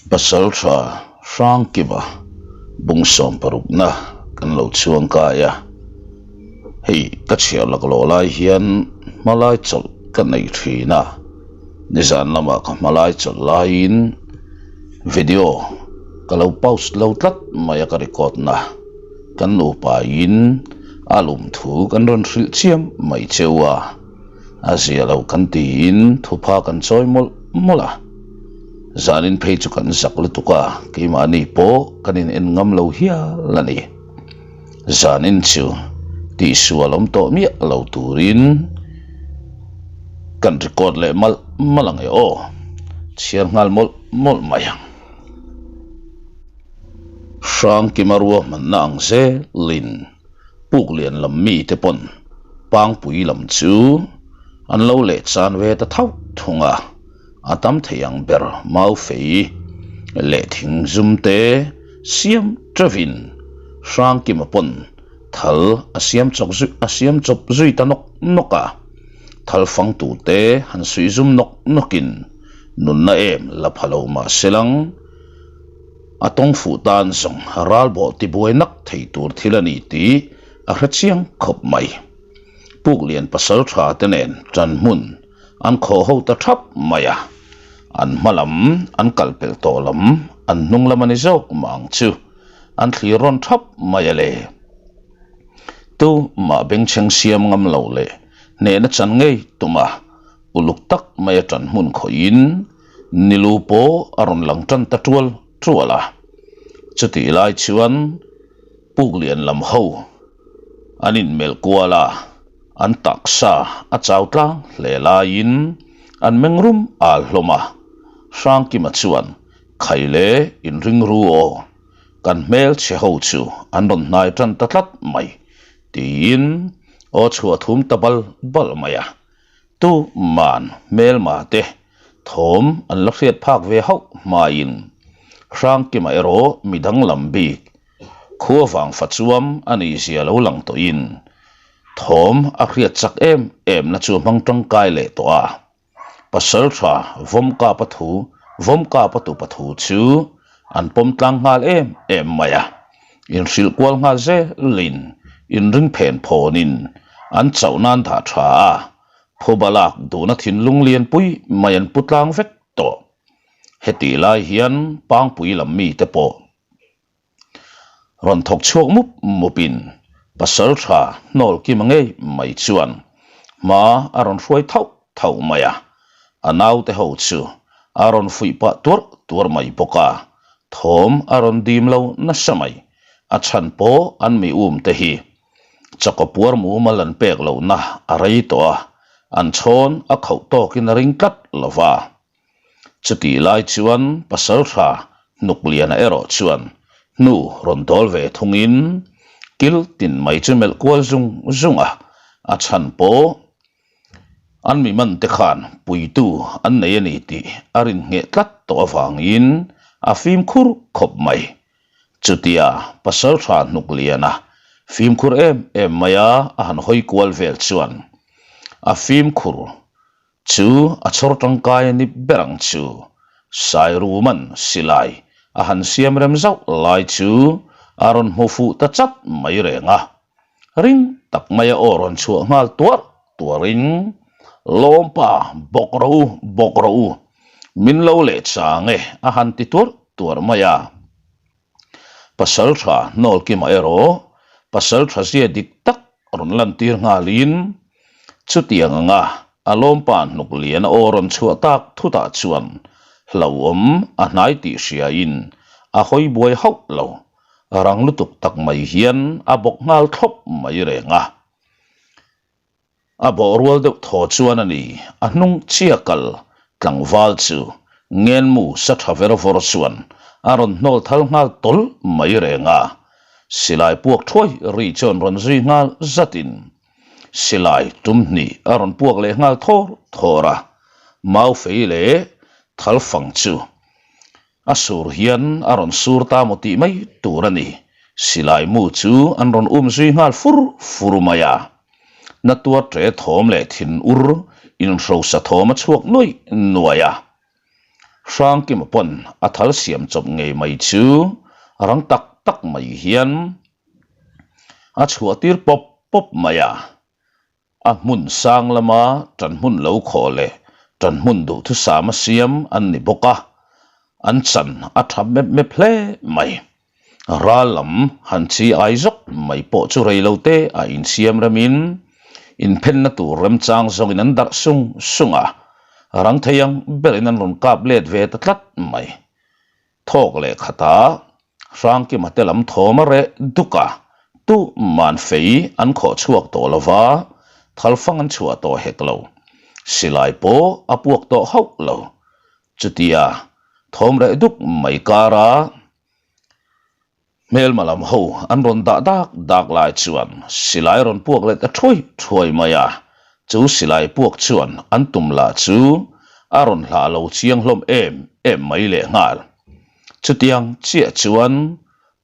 Pasaltha Hrangkima bung sawmparukna kan lo chhuang kai a, hei ka chhiar laklawh lai hian hmalai chawlh ka nei thin a, nizan lamah ka hmalai chawlh laiin video ka lo post lo tlat mai a ka record na kan nupa in a lum thu kan rawn hrilh chiam mai cheu a. A zia lo kan tiin thupha kan chawi mawlh mawlh a, zanin phei chu kan zak lutuk a, keimahni pawh kan in en ngam lo hial a ni. Zanin chu tihsual awm tawh miah lo turin kan record leh malh malh ang e aw, chhiar nghal mawlh mawlh mai ang. Hrangkima ruahmanna ang zelin. Puk lian lam mite pawn Pangpui lam chu an lo leh chan ve ta thauh thung a, a tam thei ang ber mau fei leh thing zum te siam teuhin Hrangkima pawn thal a siam chawk zui a siam chawp zui ta nawk nawk a, thal fang tur te han suih zum nawk nawkin nunna em la pha lo mah se lang. A tawng fuh tan zawng ralbawh tibuai nak thei tur thil a ni tih a hre chiang khawp mai. Puklian pasal tha te nen tan hmun an khawh ho ta thap mai a, an hma lam an kal pelh tawh lam an hnung lam a ni zawk mah ang chu an thlir rawn thap mai a le. Tu mah bengchheng siam ngam lo leh hnehna chan ngei tum a uluk tak mai a tan hmun khawih in, Nilu pawh a rawn lang tan ta tual tual a, chutih lai chuan Puklian lam ho an inmelh kual a, an taksa a chau tlang hle laiin an meng rum al hlawm a, Hrangkima chuan Khaile inring ru aw, kan hmelchhe ho chu an rawn hnai tan ta tlat mai tiin aw chhuah thum ta bal bal mai a. Tu man hmelma te thawm an la hriat phak ve hauh hmain Hrangkima erawh mi danglam bik khua vang fa chuam a nih zia lo lang tawhin thawm a hriat chak em em na chu a hmang tangkai leh tawh a. Pasaltha Vawmkapa thu Vawmkapa tupa thu chu an pawm tlang nghal em em mai a. Inhrilh kual nghal zelin inring phen phawnin an chauh nan dah tha a, phuba lak duhna thinlung lianpui mai an pu tlang vek tawh. Hetih lai hian Pangpui lam mite pawh rawn thawk chhuak mup mupin pasal tha hnawl kima ngei mai chuan hma a rawn hruai thauh thauh mai a, a naute ho chu a rawn fuih pah tuarh tuarh mai bawk a, thawm a rawn dim lo nasa mai, a chhan pawh an mi um te hi chaw puar mumal an pek lohna a rei tawh a, an chhawn a khauh tawkin a ring tlat lo va. Chutih lai chuan Pasaltha Hnukliana erawh chuan hnu rawn dawl ve thungin kil tin mai chu melh kual zung zung a, a chhan pawh An mi man te khan puitu an nei a ni tih a rin ngheh tlat tawh avangin a fimkhur khawp mai. Chutia Pasaltha Hnukliana fimkhur em em maia a han hawi kual vel chuan a fimkhur chu a chhawr tangkai a ni ber ang chu. Sairuman silai a han siam rem zauh lai chu a rawn hmu fuh ta chat mai reng a. Ring tak maia aw rawn chhuah nghal tuar tuarin, Lawmpa, bawk rawh u, bawk rawh u, min lo leh chang e, a han ti tuar tuar mai a. Pasal tha Hnawlkima erawh pasal tha zia dik tak rawn lantir nghalin, chutiang anga a lawmpa hnuk lian a aw rawn chhuah tak thutah chuan hlauhawm a hnai tih hriain a hawi buai hauh lo. Rang lutuk tak mai hian a bawk nghal thlawp mai reng a. A bawh rual deuh thaw chuan a ni, a hnung chia kal tlangval chu ngenmu sa tha ver vawr chuan a rawn hnawl thal nghal tawl mai reng a. Silai puak thuai ri chuan rawn zui nghal zatin silai tum hnih a rawn puak leh nghal thawr thawr a. Mau fei leh thal fang chu A sur hian a rawn sur ta maw tih mai tur a ni. Silai mu chu an rawn um zui nghal fur fur mai a. Na tuar ṭe thawm leh thin ur inhrosa thawm a chhuak nuai nuai a. Hrangkima pawn a thal siam chawp ngei mai chu rang tak tak mai hian a chhuah tir pawp pawp mai a. A hmun sang lama tan hmun lo khawh leh tan hmun duhthusam a siam an ni bawk a, an chan a tha mep mep hle mai. Ral lam han chi ai zawk mai pawh chu rei lo te a insiam remin inphenna tur remchang zawngin an darh sung sung a, rang thei ang berin an rawn kap let ve ta tlat mai. Thawk leh khatah Hrangkima te lam thawm a reh duk a, tuman fei an khawh chhuak tawh lo va, thalfang an chhuah tawh hek lo. Silai pawh a puak tawh hauh lo. Chutia thawm reh duk mai kara hmelma lam ho an rawn dah dak dak lai chuan silai rawn puak leh ta thuai thuai mai a, chu silai puak chuan an tum lah chu a rawn hlah lo chiang hlawm em em mai lehnghal. Chutiang chiah chuan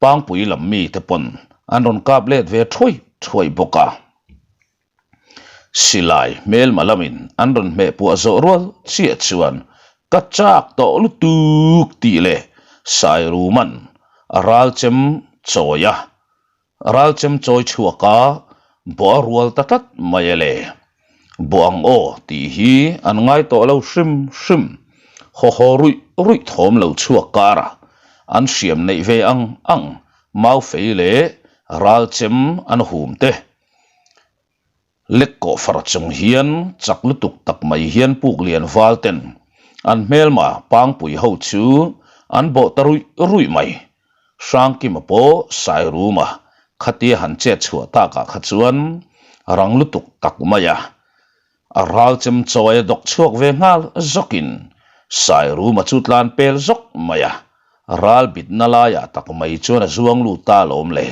Pangpui lam mite pawn an rawn kap let ve thuai thuai bawk a. Silai hmelma lamin an rawn hmeh puah zawh rual chiah chuan ka chak tawh lutuk tih leh Sairuman a ralchem chawi a, Ralchem chawi chhuak a bawh a rual ta tlat mai a le. Bawh ang aw tih hi an ngai tawh lo hrim hrim. Haw haw ruih ruih thawm lo chhuak karah an hriam neih ve ang ang Maufei leh Ralchem an hum te. Lek kawh far chung hian chak lutuk tak mai hian puk lian val ten an hmelma pangpui ho chu an bawh ta ruih ruih mai. Hrangkima pawh Sairuma khatia han chet chhuah takah kha chuan rang lutuk tak mai a, a ral chem chawi a dawk chhuak ve nghal zawkin Sairuma chu tlan pel zawk mai a, ral bitna laiah tak mai chuan a zuang lut ta alawm le.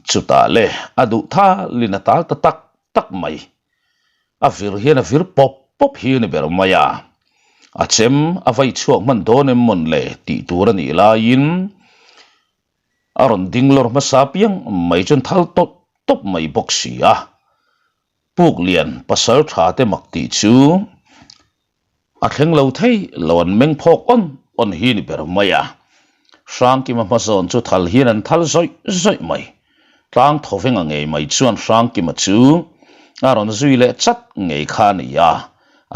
Chutah le a duh thalin a tal ta tak tak mai. A vir hian a vir pawp pawp hi a ni ber mai a. A chem a vai chhuak hman dawn em mawn le tih tur a nih laiin a rawn ding lawr hmasa piang mai chuan thal tawp tawp mai bawk si a. Puklian pasal tha te mak tih chu A thleng lo thei lo an meng phawk awn awn hi ni ber mai a. Hrangkima hmazawn chu thal hian an thal zawih zawih mai. Tlang thawvenga ngei mai chuan Hrangkima chu a rawn zui leh chat ngei kha a ni a.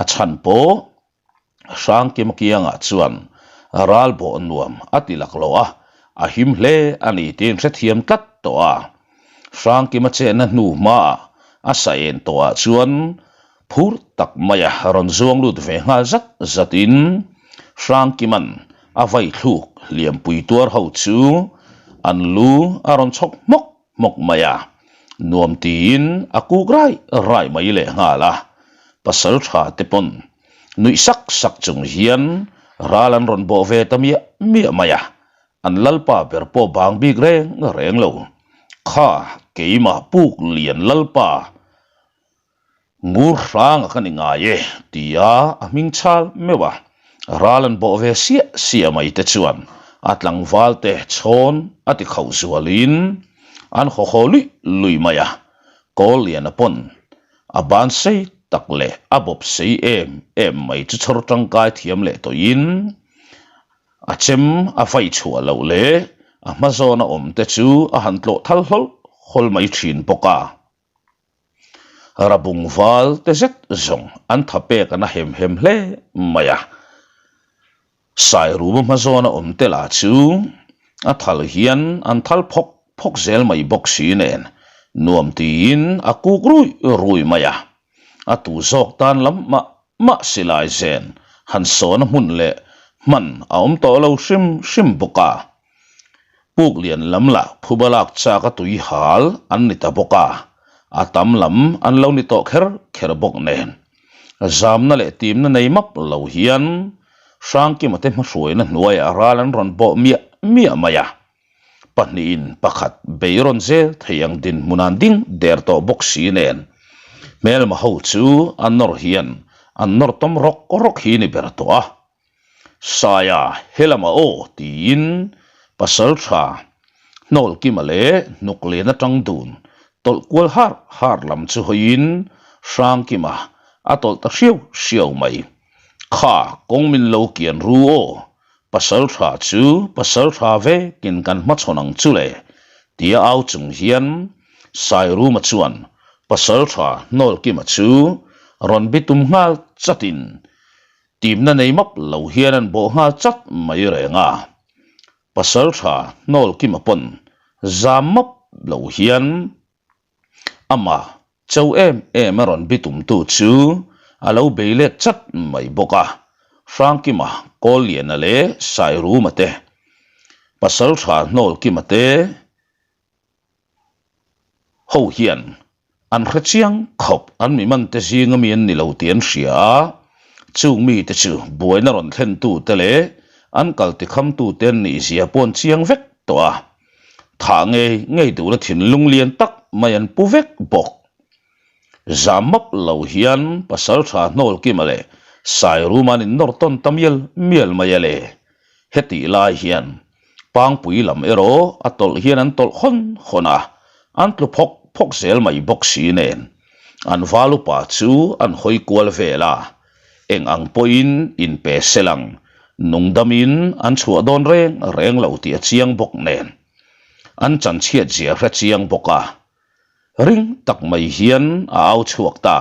A chhan pawh Hrangkima kiangah chuan ral bawh nuam a ti laklawh a, a him hle a ni tiin hrethiam tlat tawh a. Hrangkima chenna hnu hmaah a sa en tawhah chuan Phur tak maia rawn zuang lut ve nghal zat zatin Hrangkiman a vai thluk hliampui tuar ho chu an lu a rawn chhawk hmawk hmawk mai a, nuam tiin a kuk rai rai mai leh nghal a. Pasal tha te pawn nuih sak sak chung hian ral an rawn bawh ve ta miah miah mai a, an lalpa ber pawh bang bik reng reng lo. Kha keimah puk lian lalpa Ngur hranga ka ni ngai e, tia a hming chal meuh a, ral an bawh ve siah siah mai te chuan a tlangval te chhawn a ti khauh zualin an haw haw luih luih mai a, Kawlliana pawn a ban sei tak leh a bawp sei em em mai chu chhawr tangkai thiam leh tawhin a chem a vai chhuah loh leh a hma zawna awm te chu a han tlawh thal hlawl hawl mai thin bawk a. Rabung val te zet zawng an tha pek an a hem hem hle mai a. Sairuma hmazawna awm te lah chu a thal hian an thal phawk phawk zel mai bawk si nen nuam tiin a kuk rui rui mai a. A tu zawk tan lam mah mah silai zen han sawna hmun leh hman a awm tawh lo hrim hrim bawk a. Puk lian lam lah phuba lak chak a tui hal an ni ta bawk a, a tam lam an lo ni tawh kher kher bawk nen. Zamna leh timna nei map lo hian Hrangkima te hmahruaina hnuaiah ral an rawn bawh miah miah mai a, pahnihin pakhat bei rawn zel thei ang dinhmun an ding der tawh bawk si nen hmelma ho chu an nawr hian an nawr tawm rawk rawk hi ni ber tawh a. Saia helamah aw tiin pasal tha Hnawlkima leh Hnuklian atang dun tawlh kual har har lam chu hawiin Hrangkima a tawlh ta hriau hriau mai. Kha kawng min lo kian ru aw, pasal tha chu pasal tha vekin kan hmachhawn ang chu le, tia au chung hian Sairuma chuan pasal tha Hnawlkima chu rawn bitum nghal chatin timna nei map lo hian an bawh nghal chat mai reng a. Pasal tha Hnawlkima pawn zam map lo hian Amah cho em em a rawn bitumtu chu a lo bei let chat mai bawk a, Hrangkima, Kawlliana leh Sairuma te, Pasaltha Hnawlkima te ho hian an hre chiang khawp, an mi man te zinga mi an ni lo tih an hria a, chung mite chu buaina rawn thlentu te leh an kal tikhamtu te an nih zia pawh an chiang vek tawh a. Thah ngei ngei duhna thinlung lian tak mai an pu vek bawk. Zam map lo hian Pasaltha Hnawlkima leh Sairuma an innawr tawn ta mial mial mai a le. Hetih lai hian Pangpui lam erawh a tawlh hian an tawlh hawn hawn a, an tlu phawk phawk zel mai bawk si nen an val upa chu an hawi kual vel a. Eng ang pawhin inpe sel ang, nungdamin an chhuah dawn reng reng lo tih a chiang bawk nen. An chanchhiat zia hre chiang bawk a, ring tak mai hian a au chhuak ta.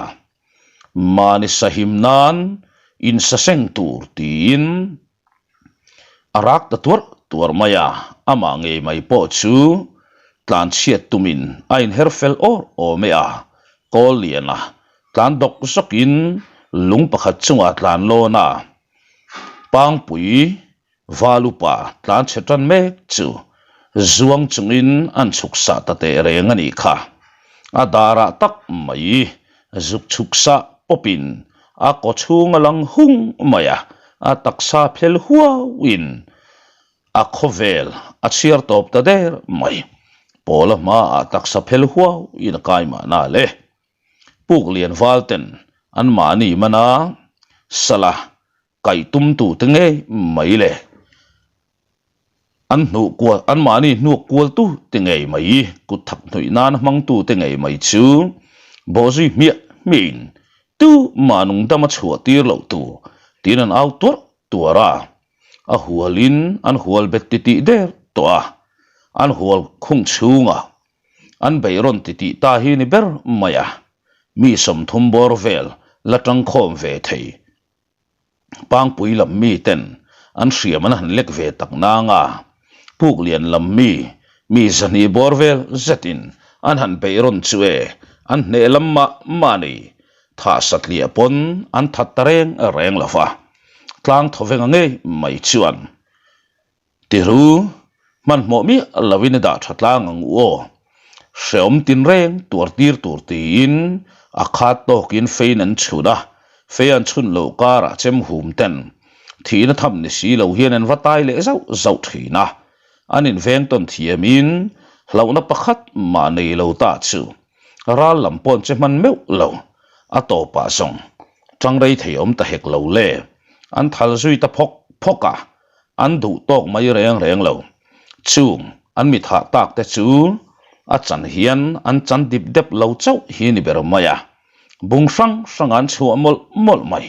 Mahni sahim nan insaseng tur tiin A rak ta tuar tuar mai a, amah ngei mai pawh chu tlanchhiat tumin a inher fel awr awm e a, kawl liana tlan dawk zawkin lung pakhat chungah tlan lawn a, Pangpui Valupa tlanchhe tan mek chu zuang chungin an chhuk sah ta teh reng a nih kha. A darah tak mai zuk chhuk sah pawpin a kaw chhung a lang hung mai a, a taksa phel huauin a khawvel a chhiar tawp ta der mai. Pawla hmaah taksa phel huauin a kai mahna le. Puk lian val ten anmahni mana sala kaih tumtute ngei mai le. An hnuh kual, anmahni hnuak kualtu te ngei mai, kut thak hnuih nana hmangtu te ngei mai chu bawhzui hmiah hmiahin tu mah nungdam a chhuah tir loh tur tiin an au tuarh tuarh a. A hualin an hual bet titih der tawh a, an hual khung chhungah an beihrawn titih ta hi ni ber mai a, mi 30 bawr vel la tangkhawm ve thei. Pangpui lam mi ten an hriam an han lek ve tak nang a, Puklian lam mi, mi 200 bawr vel zetin an han beih rawn chu e, an hneh lam mah mah ni, thah satliah pawn an that ta reng reng lo va, tlang thawvenga ngei mai chuan Tiru, hmanhmawh miah lovin i dah tha tlang ang u aw. Hreawm tinreng tuar tir tur tiin a khat tawkin fein an chhun a, fei an chhun loh karah chem hum ten thihna tham ni si lo hian an va tai leh zauh zauh thin a, an inveng tawn thiamin hlauhna pakhat mah nei lo ta chu ral lam pawn che hman meuh lo, a tawpah zawng tang rei thei awm ta hek lo le, an thal zui ta phawk phawk a. An duh tawk mai reng reng lo. Chung an mi thah tak te chu a chan hian an chan dip dep lo chauh hi ni ber mai a, bung hrang hrang an chhuah mawlh mawlh mai.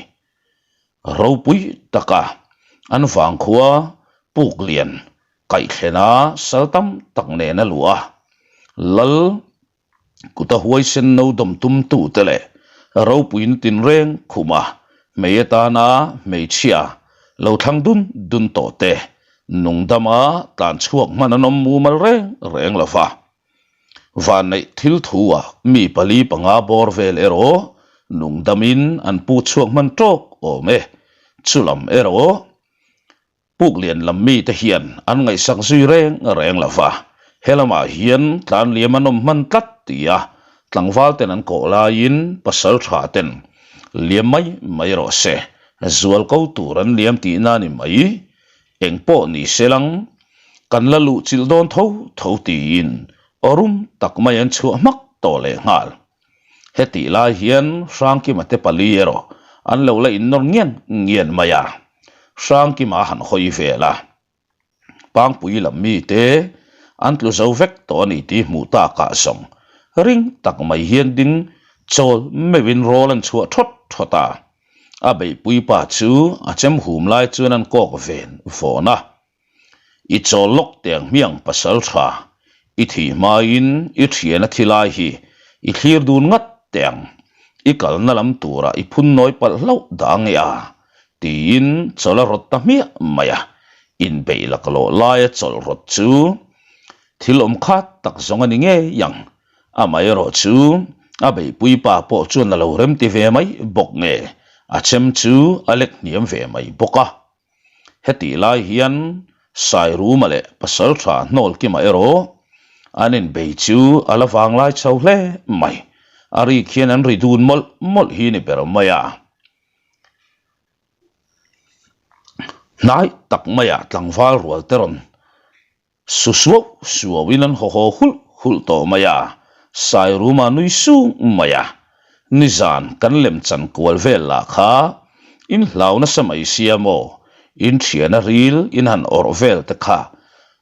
Ropui taka an vangkhua puk lian kaihthlena sal tam tak nen a luah a, Lal Kuta huaisen no dawm tumtute leh ropuina tinreng khuma hmei atana hmeichhia lo thlang dun dun tawh te nungdama tlan chhuak hman an awm mumal reng reng lo va. Vanneih thil thu-ah mi pali panga bawr vel erawh nungdamin an pu chhuak hman tawk awm e. Chulam erawh Puklian lam mite hian an ngaihsak zui reng reng lo va, he lamah hian tlan liam an awm hman tlat tia tlangval ten an kawh laiin pasal tha ten liam mai mai rawh se, zual ko tur an liam tihna ni mai, eng pawh ni se lang kan la luh chilh dawn tho tho tiin aw rum tak mai an chhuah hmak tawh lehnghal. Hetih lai hian Hrangkima te pali erawh an lo la innawr ngian ngian mai a, Hrangkima a han hawi vel a, Pangpui lam mite an tlu zo vek tawh a ni tih hmuh takah zawng ring tak mai hian ding chawl meuhin rawl an chhuah thawt thawt a. A beihpui pa chu a chem hum lai chuan an kawk ven vawn a. I chawl lawk teng hmiang pasal tha, i thih hmain i thian a thi lai hi i thlir dun ngat teng, i kalna lam turah i phun nawi palh hlauh dah nge a? tiin chawlh a rawt ta hmiah mai a. Inbeih laklawh laia chawlh rawt chu thil awm khat tak zawng a ni ngei ang. Amaherawh chu a beihpui pa pawh chuan a lo remti ve mai bawk nge, a chem chu a lek hniam ve mai bawk a. Hetih lai hian Sairuma leh Pasaltha Hnawlkima erawh an inbei chu a la vanglai chho hle mai. A rik hian an ri dun mawlh mawlh hi ni ber mai a. Hnai tak maiah tlangval rual te rawn Su suau suau in an haw haw hulh hulh tawh mai a, Sairuma nui sung mai a, nizan kan lem chan kual vel lah kha in hlau nasa mai sia maw, in thiana ril in han awrh vel te kha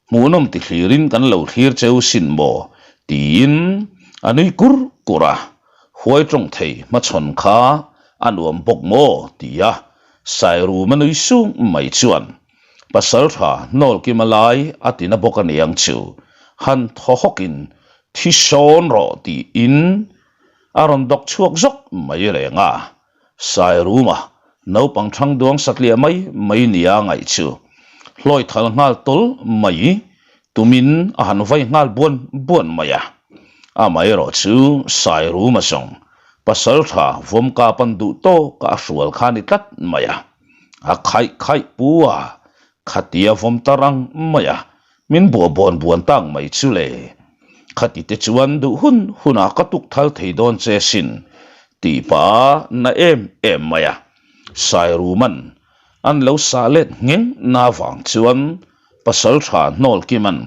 hmuhnawm ti thlir in kan lo thlir cheu sin maw tiin a nui kur kur a, huai tawng thei hmachhawn kha a nuam bawk maw tia Sairuma nui sung mai chuan Pasal tha Hnawlkima lai a ti na bawk a niang chu han thaw hawkin thi sawn rawh tiin a rawn dawk chhuak zawk mai reng a. Sairuma naupang thang duang satliah mai mai nia ngaih chu hlawi thal nghal tawl mai tumin a han vai nghal buan buan mai a. Amaherawh chu Sairuma zawng pasal tha vawmka pan duh tawkah a hrual kha a ni tlat mai a. A khaih khaih pu a, khatia vawm ta rang mai a, min buah buan buan tak mai chu le. Khati te chuan duh hun hunah ka tuk thal thei dawn che sin, tih pah na em em mai a. Sairuman an lo sah let ngheng na vang chuan pasal tha hnawl kiman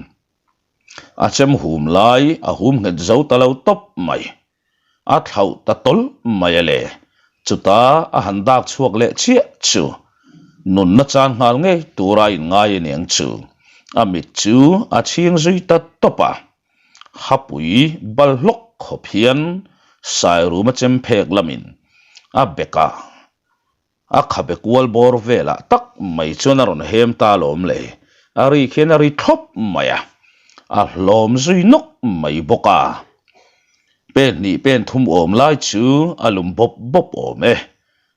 a chem hum lai a hum nghet zo ta lo tawp mai. A thlauh ta tawlh mai a le. Chuta a han dak chhuak leh chiah chu nunna chan nghal ngei tura a inngai a niang chu. A mit chu a chhing zui ta tawp a. Hapui bal hlawk khawp hian Sairuma chem phek lamin a bekah A khabe kual bawr velah tak mai chuan a rawn hem ta alawm le, a ri khian a ri thlawp mai a, a hlawm zui nawk mai bawk a. Pen hnih pen thum awm lai chu a lum bawp bawp awm e.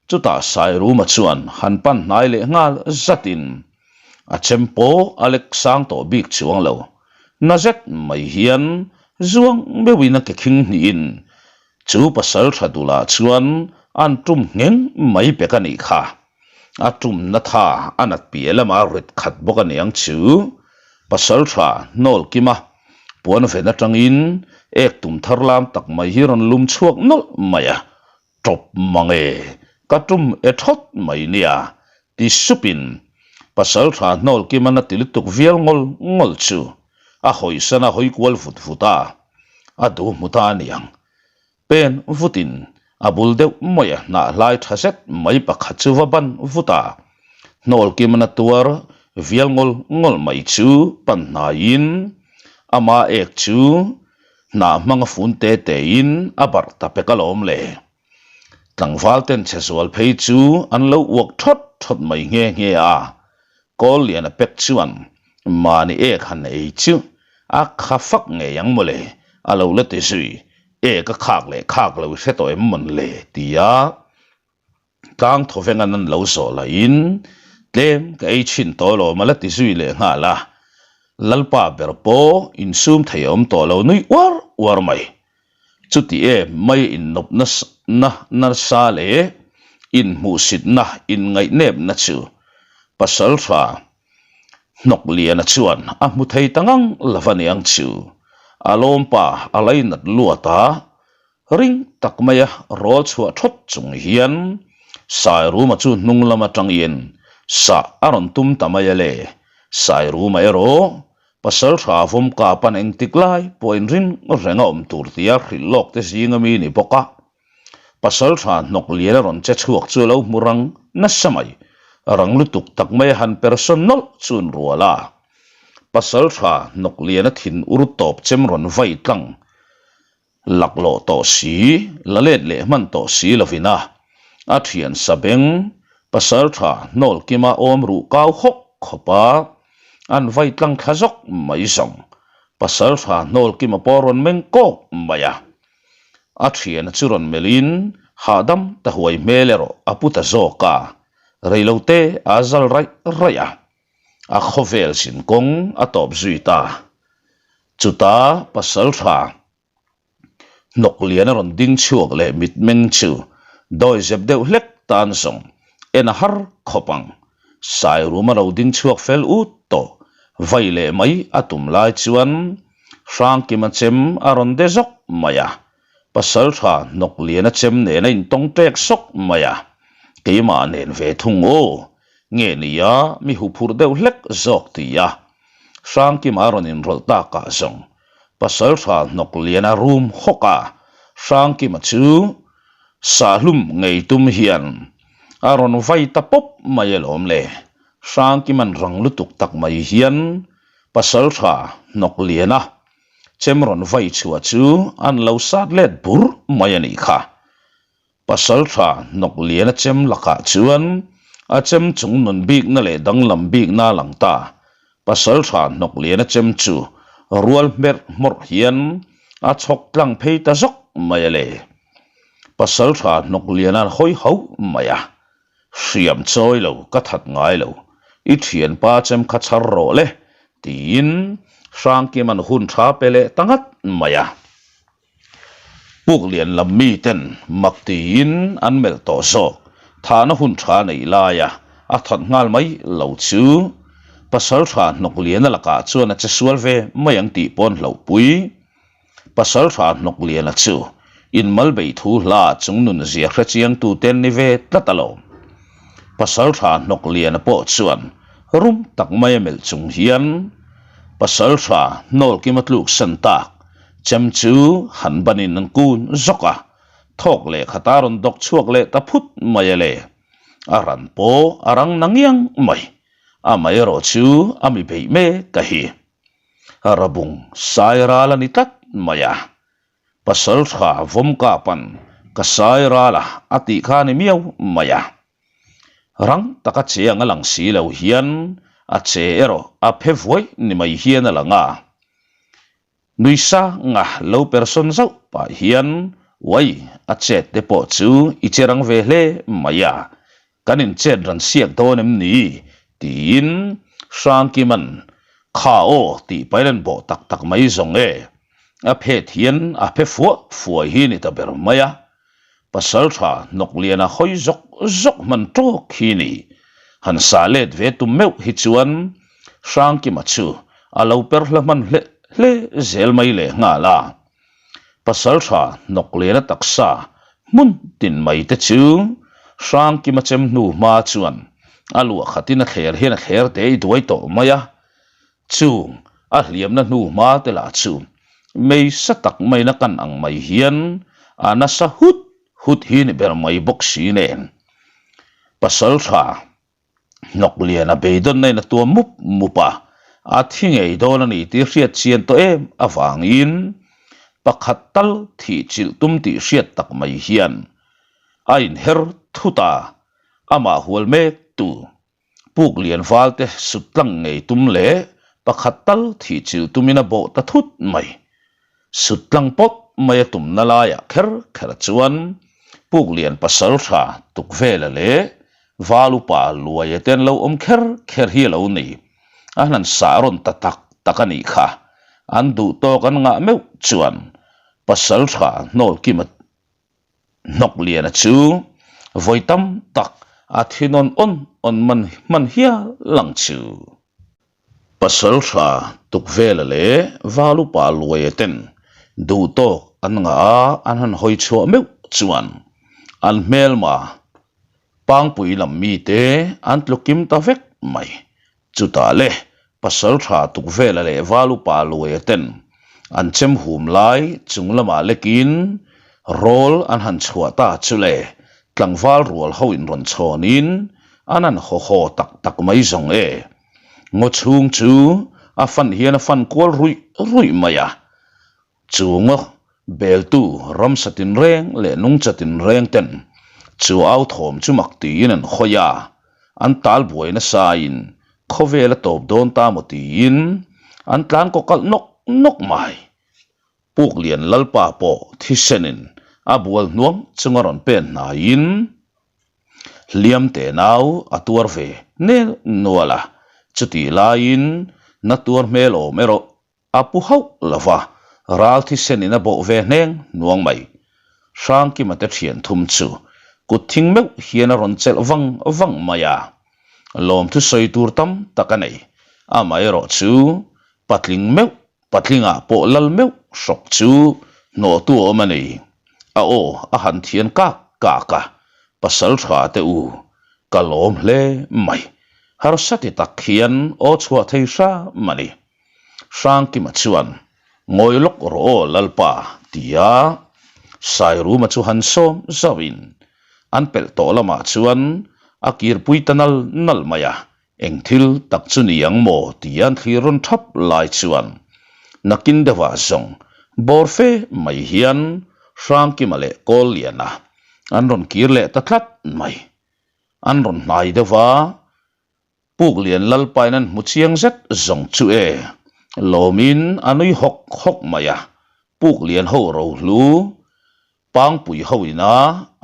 Chutah Sairuma chuan han pan hnai leh nghal zatin a chem pawh a lek sang tawh bik chuang lo. Na zet mai hian zuang meuhin a ke khing hnihin Chu pasal tha dulah chuan an tum ngheng mai pek a nih kha. A tumna tha a nat piah lamah rit khat bawk a niang chu. Pasal tha hnawl kima puan ven atangin ek tum thar lam tak mai hi rawn lum chhuak nawlh mai a, Tawp mang e, ka tum e thawt mai nia, ti supin pasal tha hnawl kiman a ti lutuk vial ngawl ngawl chu a hawisan a hawi kual vut vut a. A duh hmu ta a niang. Pen vutin a bul deuh mai a hnah hlai tha zet mai pakhat chu va ban vut a. Hnawl kimna tuar vial ngawl ngawl mai chu pan hnaiin ama ek chu hnah hmanga fun te tein a barh ta pek alawm le. Tlangval ten chhe zual phei chu an lo uak thawt thawt mai nghe nghe a. Kawl lian a pek chuan mahni ek han ei chu a kha fak ngei ang mawle, a lo la ti zui, ek a khak leh khak lo i hre tawh em mawn le tia tlang thawvengan an lo zawh lahin tlem ka ei chhin tawh alawm a la ti zui leh nghal a, Lalpa ber pawh insum thei a awm tawh lo nui uar uar mai. Chuti em mai innawp na nasa leh inhmuhsitna inngaihnepna chu Pasaltha Hnawkliana chuan a hmu thei ta ngang lo a niang chu. A lawmpa a lainat luat a, ring tak maia rawl chhuah thawt chung hian Sairuma chu hnung lam atangin sah a rawn tum ta mai a le. Sairuma erawh Pasal tha vawmka pan engtik lai pawh inring reng a awm tur tia hrilh lawk te zing ami ni bawk a. Pasal tha hnawk lian a rawn che chhuak chu a lo hmu rang nasa mai. Rang lutuk tak mai a han persawn nawlh chun rual a. Pasal tha hnawk lian a thin ur tawp chem rawn vai tlang Laklawh tawh si, la let leh hman tawh si lovin a. A thian sabeng pasaltha Hnawlkima awm ruh kau hawk khawp a, an vai tlang thla zawk mai zawng. Pasaltha Hnawlkima pawh rawn meng kawk mai a. A thiana chu rawn melhin hahdam ta huai hmel erawh a pu ta zawk a, reilote a zal raih raih a. A khawvel zin kawng a tawp zui ta. Chuta pasaltha Hnawk lian a rawn ding chhuak leh mitmeng chu dawi zep deuh hlek tan zawng en a har khawp ang. Sairum a lo ding chhuak fel ut tawh vai leh mai a tum lai chuan Hrangkima chem a rawn de zawk mai a, Pasaltha hnawk lian a chem nen a intawng tek sawk mai a, keimah nen ve thung aw, nge nia mi huphurh deuh hlek zawk ti a Hrangkima a rawn inrawlh takah zawng Pasaltha hnawk lian a rum hawk a, Hrangkima chu sahlum ngei tum hian a rawn vai ta pawp mai alawm le. Hrangkima'n rang lutuk tak mai hian Pasaltha hnawk lian a chem rawn vai chhuah chu an lo sat let bur mai a nih kha. Pasaltha hnawk lian a chem lakah chuan a chem chung nun bikna leh danglam bikna a lang ta. Pasaltha hnawk lian a chem chu rual hmerh hmawrh hian a chhawk tlang phei ta zawk mai a le. Pasaltha hnawk lian a hawi hauh mai a, Hriam chawi lo ka that ngai lo, i thianpa chem kha chhar rawh le, tiin Hrangkima'n hun tha pe leh ta ngat mai a. Puk lian lam miten mak tiin an melh tawh zawk. Thahna hun tha neih laia a that nghal mai lo chu Pasaltha hnawk liana lakah chuan a che sual ve mai ang tih pawn hlauhpui. Pasaltha hnawk liana chu inmal beih thu hla chung nun zia hre chiang tute an ni ve tlat alawm. Pasaltha hnawk liana pawh chuan rum tak maia melh chung hian Pasaltha hnawlkima tluksan tak Chem chu han banin an kun zawk a, thawk leh khata rawn dawk chhuak leh ta phut mai a le. A ran pawh a rang na ngiang mai. Amaherawh chu a mi beih mek a hi. Rabung sai ral a ni tlat mai a. Pasal tha Vawmkapa'n ka sai ral a a tih kha a ni miau mai a. Rang taka che ang a lang si lo hian a che erawh a phe vuai ni mai hian a lang a. Nui sanga lo persawn zauh pah hian uai a chet te pawh chu i che rang ve hle mai a, kan in chet ran siak dawn em ni? tiin Hrangkima'n kha aw tih pain an bawh tak tak mai zawng e, a phet hian a phe fuah fuai hi ni ta ber mai a. Pasaltha Hnawkliana hawi zawk zawk hman tawk hi ni. Han sa let ve tum meuh hi chuan Hrangkima chu a lo per hla hman hle hle zel mai leh nghal a. Pasaltha Hnawkliana taksa hmun tin mai te chu Hrangkima chem hnu hma chuan a luah khatin a thler hian a thler dei duai tawh mai a. Chung a hliamna hnu hma te lah chu mei sa tak maina kan ang mai hian a nasa hut hut hi ni ber mai bawk si nen. Pasal tha hnawk lian a beidawnna in a tuam mup mup a, a thi ngei dawn a ni tih hriat chian tawh em avangin pakhat tal thih chilh tum tih hriat tak mai hian a inher thut a, amah hual mek tu Puk lian valte sut tlang ngei tum leh pakhat tal thih chilh tumin a bawh ta thut mai. Sut tlang pawp mai a tumna laiah kher kher chuan puk lian pasal tha Tukvela leh val upa Luaia te an lo awm kher kher hi a lo ni. A hlan sah rawn ta tak tak a nih kha. An duh tawk an ngah meuh chuan pasal tha Hnawlkima Hnawkliana chu vawi tam tak a thi nawn awn awn man hman hial ang chu. Pasaltha Tukvela leh Valupa Luaia ten duh tawk an ngah a an han hawi chhuah meuh chuan an hmelma Pangpui lam mite an tlu kim ta vek mai. Chutah le, Pasaltha Tukvela leh Valupa Luaia ten an chem hum lai chung lamah lekin rawl an han chhuah ta chu le, tlangval rual ho in rawn chhawnin an han haw haw tak tak mai zawng e. Ngaw chhung chu a fan hian a fan kual ruih ruih mai a, Chu ngaw beltu ramsa tinreng leh nungcha tinreng ten. Chu au thawm chu mak tiin an hawi a, an tal buai nasain khawvel a tawp dawn ta maw tiin an tlan kaw kalh nawk nawk mai. Puklian Lalpa pawh thisenin a bual hnuang chunga rawn pen hnaiin hliam te nau a tuar ve nel nual a, chutih laiin na tuar hmel awm erawh A pu hauh lo va, ral thisenin a bawh ve hneng hnuang mai. Hrangkima te thian thum chu kut thing meuh hian a rawn chelh vang vang mai a. Lawmthu sawi tur tam tak a nei. Amaherawh chu patling meuh, patlingah pawh lal meuh hrawk chu hnawhtu a awm a ni. A aw a han thian kak kak a, Pasal tha te u, ka lawm hle mai. Harsa ti tak hian aw chhuah thei hram a ni. Hrangkima chuan, Ngawi lawk rawh aw Lalpa, tia Sairuma chu han sawm zauhin an pelh tawh lamah chuan a kirpui ta nal nal mai a, eng thil tak chu ni ang maw tia an thlir rawn thap lai chuan nakin deuhah zawng bawr fe mai hian Hrangkima leh Kawlliana an rawn kir leh ta tlat mai. An rawn hnai deuh va. Puklian Lalpain an hmu chiang zet zawng chu e. Lawmin a nui hawk hawk mai a, Puklian ho rohlu Pangpui ho ina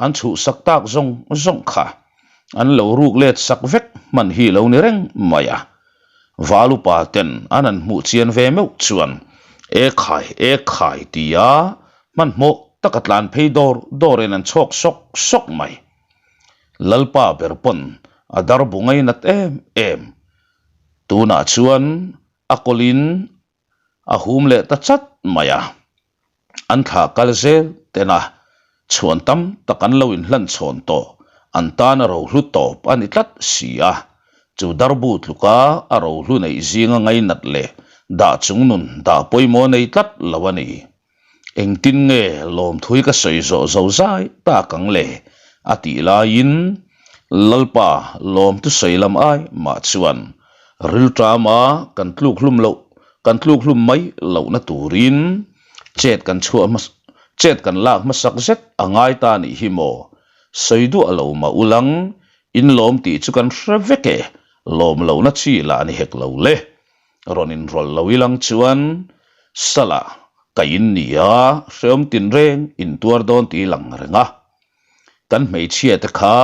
an chhuhsak tak zawng zawng kha an lo ruk let sak vek hman hi lo ni reng mai a. Val upa ten an han hmuh chian ve meuh chuan e khai e khai tia hmanhmawh taka tlan phei dawr dawrin an chhawk sawk sawk mai. Lalpa ber pawn a dar bu ngainat em em. Tunah chuan a kawlin a hum leh ta chat mai a. An thlah kal zel ten a, chhuan tam tak an lo inhlan chhawn tawh, an tan a rohlu tawp a ni tlat si a. Chu darbu tluka a rohlu neih zinga ngainat leh dah chung nun dah pawimawh nei tlat lo a ni. Engtin nge lawmthui ka sawi zawh zo zai tak ang le? a tih laiin Lalpa lawmtu sawi lam ai mah chuan rilṭama kan tluk hlum loh kan tluk hlum mai lohna turin chet kan chhuah hmasa chet kan lak hmasak zet a ngai ta nih hi maw? Sawi duah lo mah ulang in lawm tih chu kan hre vek e, lawm lohna chi lah ni hek lo le. Rawn inrawlh lo ilang chuan Sala ka in ni a, hreawm tinreng intuar dawn tih i lang reng a. Kan hmeichhia te kha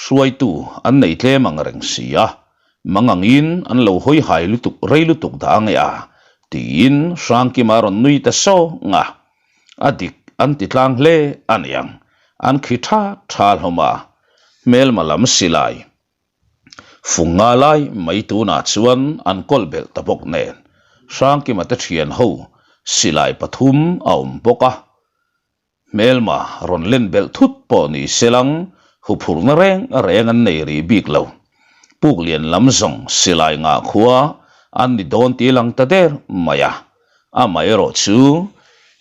hruaitu an nei tlem ang reng si a, mangangin an lo hawi hai lutuk rei lutuk dah ang e a, tiin Hrangkima a rawn nui ta sawng a. A dik an ti tlang hle a niang, an khi tha tha hlawm a, hmelma lam silai Fung nga lai mai tunah chuan an kawlh belh ta bawk nen Hrangkima te thian ho silai pathum a awm bawk a. Hmelma rawn len belh thut pawh ni selang huphurhna reng reng an nei rih bik lo. Puklian lam zawng silai ngah khua an ni dawn tih lang ta der mai a. Amaherawh chu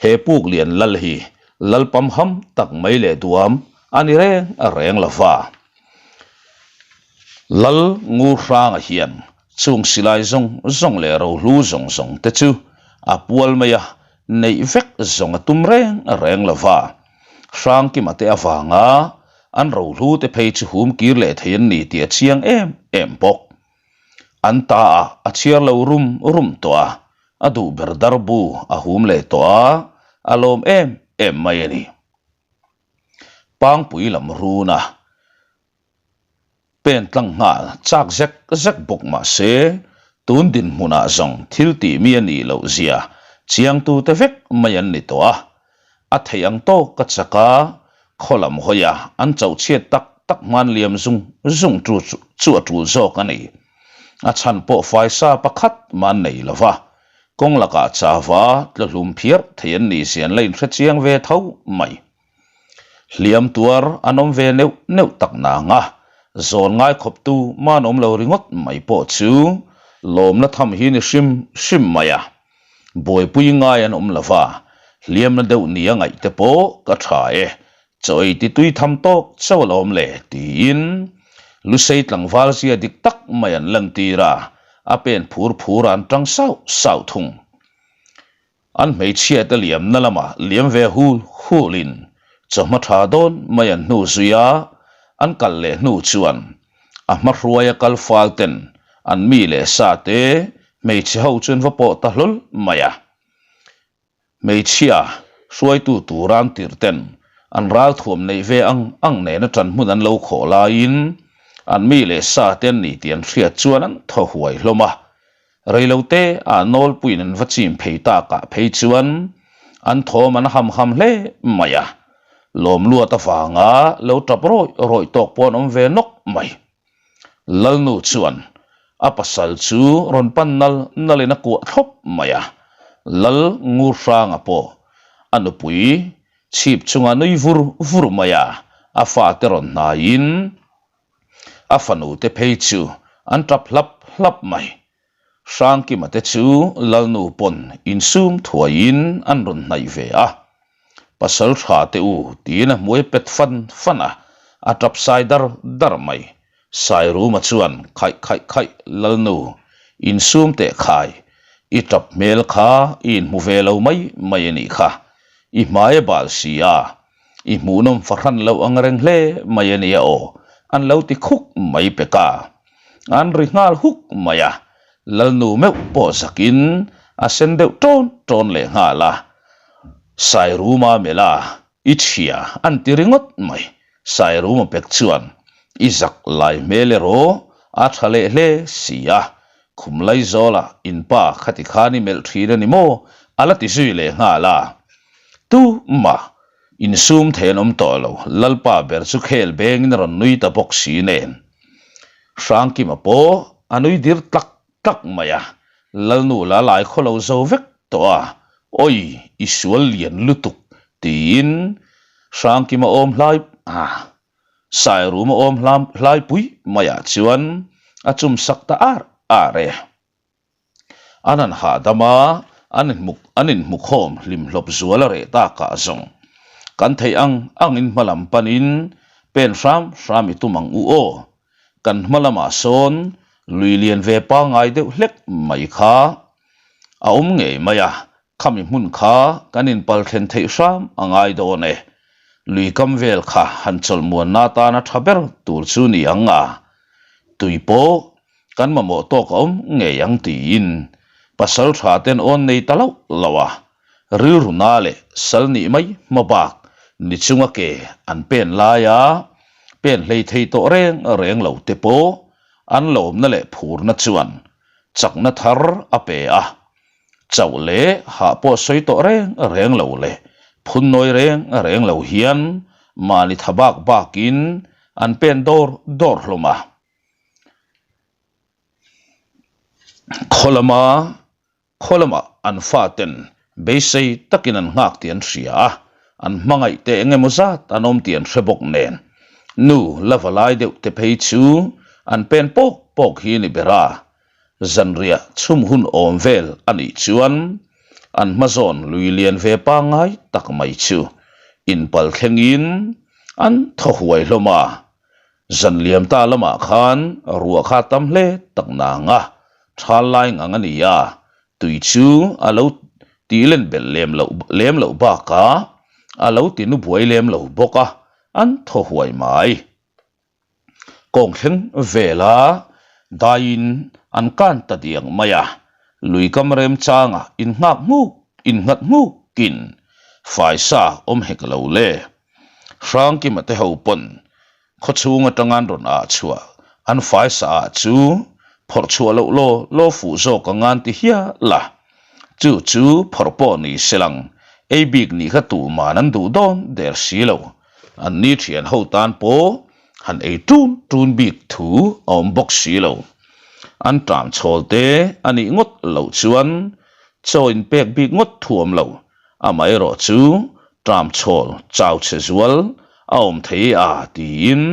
he Puklian lal hi lal pamham tak mai leh duam a ni reng reng lo va. Lal Ngur Hranga hian chung silai zawng zawng leh rohlu zawng zawng te chu a pual mai a, neih vek zawng a tum reng reng lo va. Hrangkima te avanga an rohlu te phei chu hum kir leh thei an ni tih a chiang em em bawk. An ta ah a chhiar lo rum rum tawh a, a duh ber darbu a hum leh tawh a, a lawm em em mai a ni. Pangpui lam run a, pen tlang nghal chak zek zek bawk mah se, tun dinhmunah zawng thil tih mi a nih loh zia chiangtute vek mai an ni tawh a. A theih ang tawk ka chak a, khaw lam hawi a an chauh chhiat tak tak hman liam zung zung chu chu a tul zawk a ni. A chhan pawh faisa pakhat mah an nei lo va, Kawng lakah chava tlahlum phiar thei an nih zia an la inhre chiang ve tho mai. Hliam tuar an awm ve neuh neuh tak nang a, zawn ngai khawptu man awm lo ringawt mai pawh chu lawmna tham hi ni hrim hrim mai a. Buaipui ngai an awm lo va, hliamna deuh nia ngaih te pawh ka tha e, Chaw ei ti tui tham tawk chauh a lawm le, tiin Lusei tlangval zia dik tak mai an lantir a, a pen phur phur a an tang sauh sauh thung. An hmeichhia te liamna lamah liam ve hul hulin. Chawhma tha dawn mai an hnu zui a, an kal leh hnu chuan a hma hruaia kal fal ten an mi leh sa te hmeichhe ho chu an va pawh ta hlawl mai a. Hmeichhia hruaitu tur an tirh ten an ralthuam neih ve ang ang nena ṭan hmun an lo khawh laiin an mi leh sa te an ni tih an hriat chuan an thaw huai hlawm a. Reilote ah nawlpuiin an va chim phei takah phei chuan an thawm an ham ham hle mai a, lawmluat avanga lo tap rawih rawih tawk pawh an awm ve nawk mai. Lalnu chuan a pasal chu rawn pan nal nalin a kuah thlawp mai a, Lal Ngurhranga pawh a nupui chhip chunga nui vur vur mai a, a fate rawn hnaiin a fanu te phei chu an tap hlap hlap mai. Hrangkima te chu Lalnu pawn insum thuaiin an rawn hnaih ve a, Pasal tha te u tiin a hmuai pet fan fan a, a tap sai dar dar mai. Sairuma chuan khaih khaih khaih Lalnu, insum teh khai, i tap hmel kha i inhmu ve lo mai mai a nih kha, i hmai a bal si a, i hmuhnawm fahran loh ang reng hle mai a nia aw, an lo ti khuk mai pek a. An ri nghal huk mai a, Lalnu meuh pawh zakin a sen deuh ṭawn ṭawn leh nghal a. Sairuma mela i chhia an ti ringawt mai. Sairuma pek chuan i zak lai hmel erawh a ṭha leh hle si a, khum Laizawla inpa khati khan i melh ṭhin a ni maw? a la ti zui leh nghal a. Tumah insum thei an awm tawh lo, Lalpa ber chu khel bengin a rawn nui ta bawk si nen. Hrangkima pawh a nui dir tlak tlak mai a, Lalnu la lai khaw lo zo vek tawh a, Awi, i sual lian lutuk, tiin Hrangkima awm hlai a, Sairuma awm hlaipui maiah chuan a chumsak ta ar ar e. An han hahdam a, an inhmu an inhmukhawm hlimhlawp zual a reh takah zawng. Kan theih ang angin hma lam panin pen hram hram i tum ang u aw. Kan hma lamah sawn lui lian ve pangngai deuh hlek mai kha a awm ngei mai a, Khami hmun kha kan inpal thlen theih hram a ngai dawn e. Lui kam vel kha han chawlhmuanna atana tha ber tur chu ni ang a, tui pawh kan mamawh tawk a awm ngei ang tiin pasal tha ten awn nei ta loh loh a, rilru na leh sal nih mai hma bak ni chunga ke an pen laia pen hlei thei tawh reng reng lo te pawh an lawmna leh phurna chuan chakna thar a pe a. Chauh leh hah pawh sawi tawh reng reng lo leh phun nawi reng reng lo hian mahni tha bak bakin an pen dawr dawr hlawm a. Khaw lama khaw lamah an faten beisei takin an nghak tih an hria a, an hmangaih te eng emaw zat an awm tih an hre bawk nen nu la va lai deuh te phei chu an pen pawk pawk hi a ni ber a. Zanriah chhum hun awm vel a nih chuan an hmazawn lui lian ve pangngai tak mai chu inpal thlengin an thaw huai hlawm a. Zan liam ta lamah khan ruah kha tam hle tak nang a, thal lai ngang a ni a, tui chu a lo tih len belh lem loh lem loh bakah a lo ti nu buai lem lo bawk a, an thaw huai mai. Kawng thleng vela daiin an kan ta diang mai a, lui kam remchangah innghak nghuk innghat nghukin faisa awm hek lo le. Hrangkima te ho pawn khawchhung atanga an rawn ah chhuah an faisa ah chu phawrh chhuah loh law law fuh zawk anga an ti hial a, chu chu phawrh pawh ni se lang ei bik nih kha tuhman an duh dawn der si lo. An ni thian ho tan pawh han ei tun tun bik thu a awm bawk si lo. An ṭam chhawl te a nih ngawt loh chuan chaw inpek bik ngawt thu awm lo. Amaherawh chu ṭam chhawl chau chhe zual a awm thei a tiin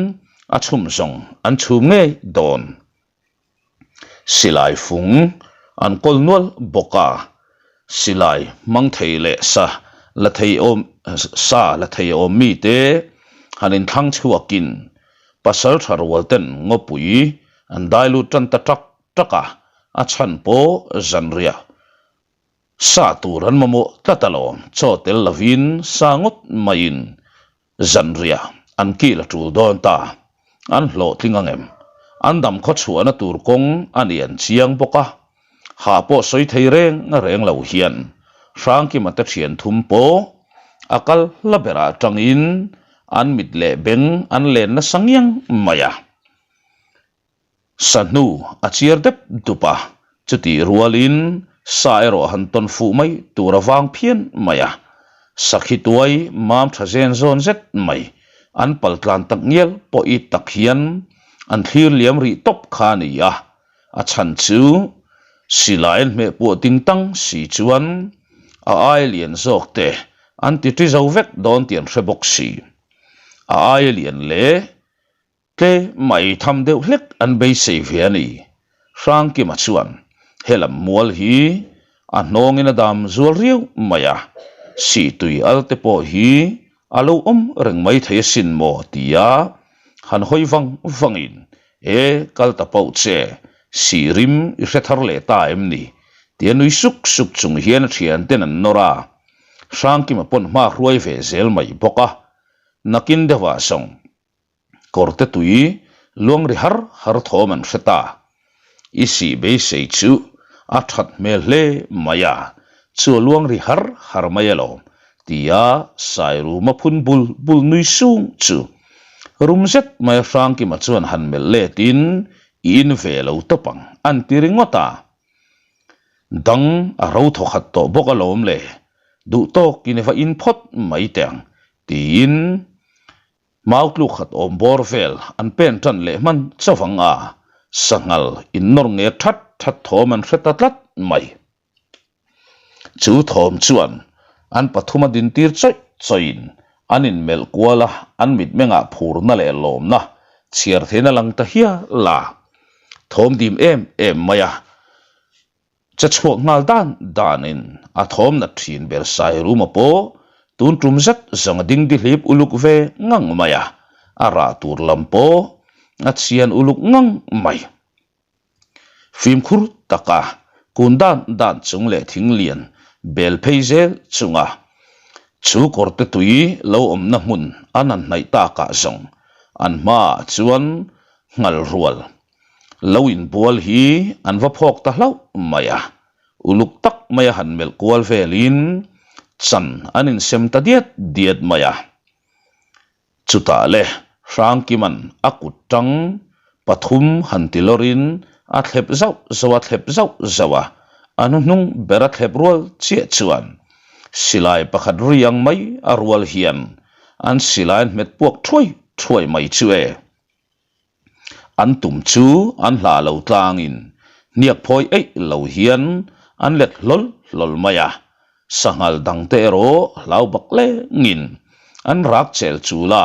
a chhum zawng an chhum ngei dawn. Silai fung an kawl nual bawk a, silai hmang thei leh sa la thei awm sa la thei awm mite han inthlang chhuakin pasal tha rual ten ngawpui an dai lut tan ta tak tak a, a chhan pawh zanriah sa tur an mamawh tlat alawm, chaw tel lovin sa ngawt maiin. Zanriah an kil a tul dawn ta. An hlawhtling ang em? An dam khaw chhuahna tur kawng a ni an chiang bawk a. Hah pawh sawi thei reng reng lo hian Hrangkima te thian thum pawh a kal hla berah atangin an mit leh beng an len nasa ngiang mai a. Sa hnu a chiar dep dup a, chutih rualin sa erawh han tawn fuh mai tur a vang phian mai a. Sakhi tuai mam tha zen zawn zet mai an pal tlan tak ngial pawh i tak hian an thlir liam rih tawp kha a ni a, a chhan chu silai an hmeh puah ting tang si chuan a ai lian zawk te an ti ṭi zo vek dawn tih an hre bawk si. A ai lian leh Tle mai tham deuh hlek an beisei ve a ni. Hrangkima chuan helam mual hi a hnawngin a dam zual riau mai a, sihtui al te pawh hi a lo awm reng mai thei asin maw tia han hawi vang vangin, E kal ta pauh che, sih rim i hre thar leh ta em ni? tia nui suk suk chung hian a thianten an nawr a. Hrangkima pawn hma hruai ve zel mai bawk a, nakin deuhah zawng Kawrte tui luang ri har har thawm an hre ta. I sih beisei chu a that hmel hle mai a, chu a luang ri har har mai alawm, tia Sairuma phun bul bul nui sung chu rum zet mai a Hrangkima chuan han melh letin i in ve lo tawp ang an ti ringawt a. Dang a ro thaw khat tawh bawk alawm le, duh tawkin i va in phawt mai teh ang, tiin Mau tluk khat awm bawr vel an pen tan leh hman chauh ang a, sanghal innawr ngek that that thawm an hre ta tlat mai. Chu thawm chuan an pathuma dintir chawih chawih in an inmelh kual a, an mitmengah phurna leh lawmna chhiar theiin a lang ta hial a, thawm dim em em mai a. Che chhuak nghal dan danin a thawm nat thin ber Sairuma pawh tun tum zet zawng a ding dihlip uluk ve ngang mai a, a rah tur lam pawh a chhian uluk ngang mai. Fimkhur taka kun dan dan chung leh thing lian bel phei zel chunga chu kawrte tui lo awmna hmun an han hnaih takah zawng an hmaah chuan nghal rual Lo inbual hi an va phawk ta hlauh mai a, uluk tak maia han melh kual velin chan an insem ta diat diat mai a. Chutah le Hrangkima'n a kut tang pathum han ti lawrin a thlep zauh zauh a thlep zauh zauh a, a hnuhnung ber a thlep rual chiah chuan silai pakhat ri ang mai a rual hian an silai an hmet puak thuai thuai mai chu e. An tum chu an hlah lo tlangin hniak phawi eih lo hian an let hlawl hlawl mai a, sanghal dangte erawh hlau bak lengin an rak chel chul a,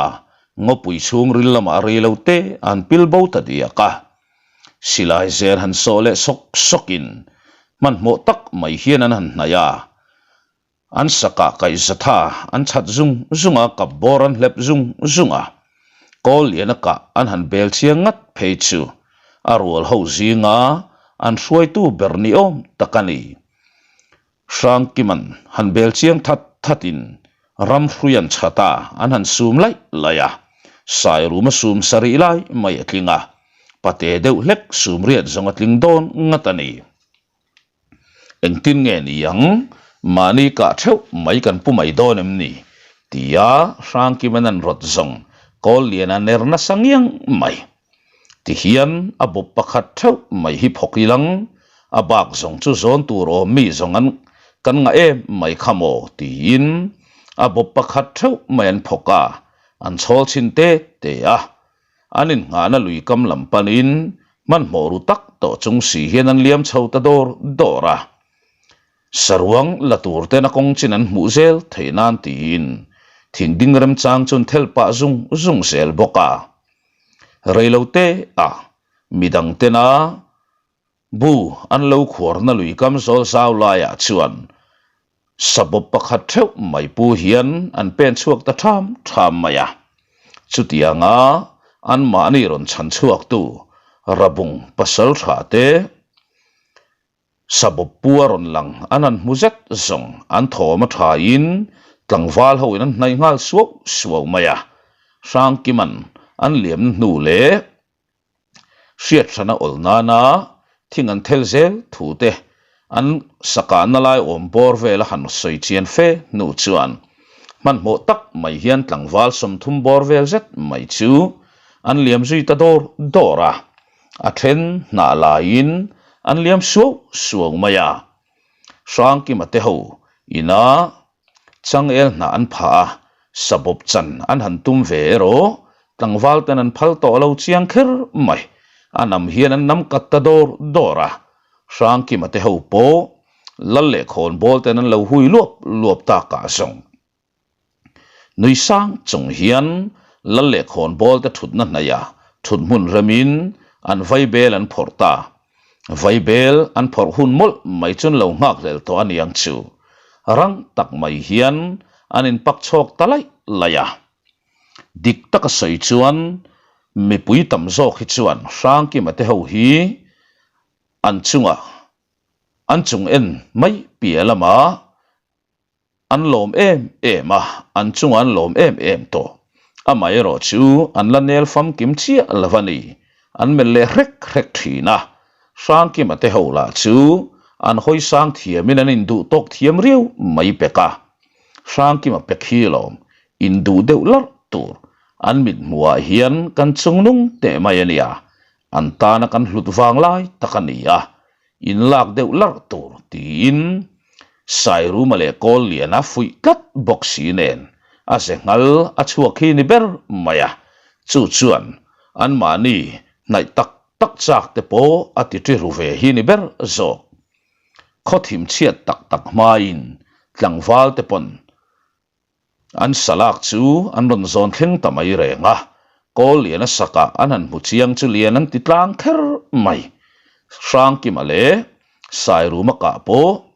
ngawpui chhungril lamah rei lo te an pil bo ta diak a. Silai zen han sawh leh sawk sawkin hmanhmawh tak mai hian an han hnaih a, An sakah kaihzatha an chhat zung zung a, kap bawr an hlep zung zung a. Kawl liana kah an han bel chiang ngat phei chu a rual ho zinga an hruaitu ber ni awm tak a ni. Hrangkiman han bel chiang that thatin ram hrui an chhat a, an han sum laih laih a. Sairuma sum sarih lai mai a tling a, pate deuh hlek sum riat zawng a tling dawn ngat a ni. Engtin nge ni ang? Mahni kah theuh mai kan pu mai dawn em ni? Tia Hrangkima'n an rawt zawng kawl lian a ner nasa ngiang mai. Tihian a bawp pakhat theuh mai hi phawk ilang, a bak zawng chu zawn tur awm mi zawng an kan ngah em mai kha maw? tiin a bawp pakhat theuh mai an phawk a, an chhawl chhin te te a. An innghahna lui kam lam panin hmanhmawh ru tak tawh chung si hian an liam chho ta dawr dawr a. Saruang la tur ten a kawng chin an hmuh zel theih nan tiin thing ding remchang chu an thel pah zung zung zel bawk a. Reilote ah midang tena Bu an lo khuarna lui kam zawl zau laiah chuan sabawp pakhat theuh mai pu hian an pen chhuak ta tham tham mai a. Chutianga anmahni rawn chhan chhuaktu Rabung pasaltha te sabawp pu a rawn lang an han hmu zet zawng an thawm a thain. Tlangval ho in an hnaih nghal suau suau mai a, Hrangkima'n an liamna hnu leh hriathrana awl nana thing an thel zel thu te an sakahna lai awm bawr vel a han sawi chian fe hnu chuan hmanhmawh tak mai hian tlangval 30 bawr vel zet mai chu an liam zui ta dawr dawr a, a then hnah laiin an liam suau suau mai a. Hrangkima te ho ina changel hnah an phah a, sabawp chan an han tum ve erawh tlangval ten an phal tawh lo chiang kher mai. A nam hian an nam kat ta dawr dawr a, Hrangkima te ho pawh lal leh khawnbawl ten an lo hui luap luap takah zawng. Nui sang chung hian lal leh khawnbawl te thutna hnaihah thut hmun remin an vaibel an phawrh ta. Vaibel an phawrh hun mawlh mai chuan lo nghak hlel tawh a niang chu. Rang tak mai hian an inpak chhawk ta laih laih a. Dik taka sawi chuan mipui tam zawk hi chuan Hrangkima te ho hi an chungah an chung en mai piah lamah An lawm em em a, an chungah an lawm em em tawh. Amaherawh chu an la nel famkim chiah lo a ni. An melh leh hrek hrek thin a. Hrangkima te ho lah chu an hawi sang thiamin an induh tawk thiam riau mai pek a. Hrangkima pek hi lawm induh deuh larh tur an mithmuhah hian kan chungnung teh mai a nia. An tana kan hlut vang lai tak a ni a, in lak deuh larh tur tiin Sairuma leh Kawlliana fuih tlat bawk si nen a ze nghal a chhuak hi ni ber mai a, chu chuan anmahni hnaih tak tak chak te pawh a ti ṭi ru ve hi ni ber zawk. Khaw thim chhiat tak tak hmain tlangval te pawn An salak chu an rawn zawn thleng ta mai reng a, Kawlliana sakah an han hmu chiang chu lian an ti tlang kher mai. Hrangkima leh Sairuma kah pawh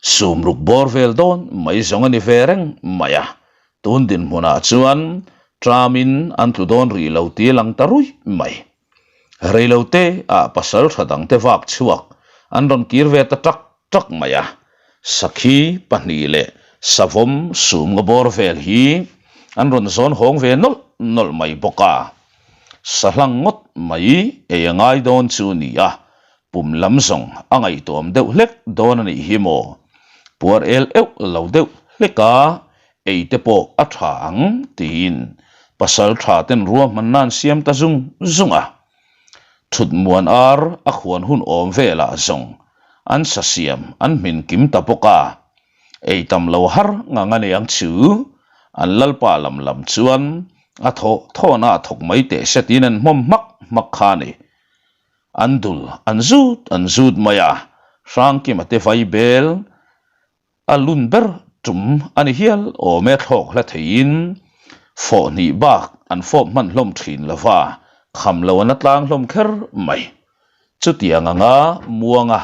sumruk bawr vel dawn mai zawng a ni ve reng mai a, tun dinhmunah chuan Tramin an tlu dawn rih lo tih a lang ta ruih mai. Reilote ah pasal tha dangte vak chhuak an rawn kir ve ta tak tak mai a, sakhi pahnih leh savawm sum nga bawr vel hi an rawn zawn hawng ve nawlh nawlh mai bawk a. Sahlang ngawt mai ei a ngai dawn chu ni a, pum lam zawng a ngaihtuam deuh hlek dawn a nih hi maw? Puar el euh lo deuh hlek a, ei te pawh a tha ang tiin pasal tha ten ruahmanna an siam ta zung zung a. Thut muan ar a khuan hun awm velah zawng an sa siam an hmin kim ta bawk a, ei tam lo har ngang a niang chu an lalpa lam lam chuan a thawh thawhna a thawk mai teh se tiin an hmawm hmak hmak kha a ni. An dul an zut an zut mai a, Hrangkima te vaibel A lun ber tum a ni hial awm e thlawk hla theiin fawh hnih bak an fawp hman hlawm thin lo va, kham lo an la tlang hlawm kher mai. Chutiang anga muanga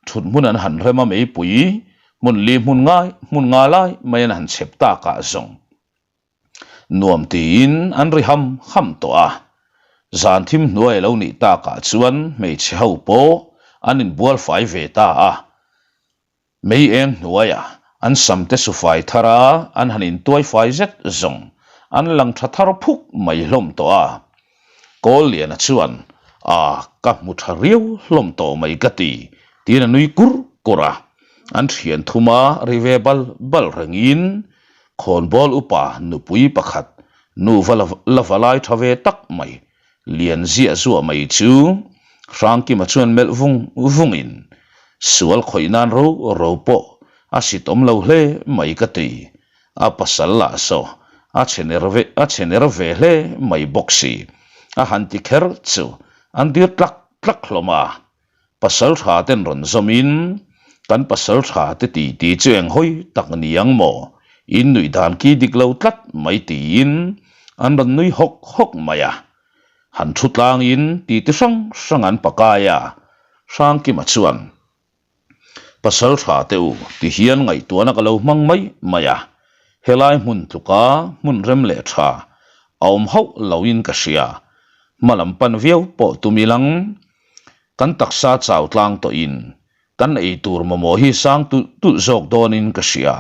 thut hmun an han rem a meipui hmun li hmun ngai hmun nga lai mai an han chhep takah zawng nuam tiin an ri ham ham tawh a. Zan thim hnuai a lo nih takah chuan hmeichhe ho pawh an inbual fai ve ta a. Mei eng hnuaiah an samte su fai thar a, an han intuai fai zet zawng an lang tha thar phuk mai hlawm tawh a. Kawlliana chuan, A, ka hmu tha riau hlawm tawh mai ka ti, tiin a nui kur kur a. An thian thuma ri ve bal bal rengin khawnbawl upa nupui pakhat nu va la va lai tha ve tak mai Lian ziah zuah mai chu Hrangkima chuan melh vung vungin sual khawih nan ro ro pawh a sit awm lo hle mai ka ti. A pasal lah saw a che ner ve a che ner ve hle mai bawk si. A han ti kher chu an dir tlak tlak hlawm a. Pasal tha ten rawn zawmin kan pasal tha te ti ti chu eng hawi tak ni ang maw? In nuih dan ki dik lo tlat mai tiin an rawn nui hawk hawk mai a. Han thu tlangin ti ti hrang hrang an pakai a, Hrangkima chuan Pasal tha te u ti hian ngaihtuahna ka lo hmang mai mai a, helai hmun tluka hmun rem leh tha a awm hauh loin ka hria, hma lam pan viau pawh tum ilang. Kan taksa chau tlang tawhin kan ei tur mamawh hi sang tulh tulh zawk dawnin ka hria.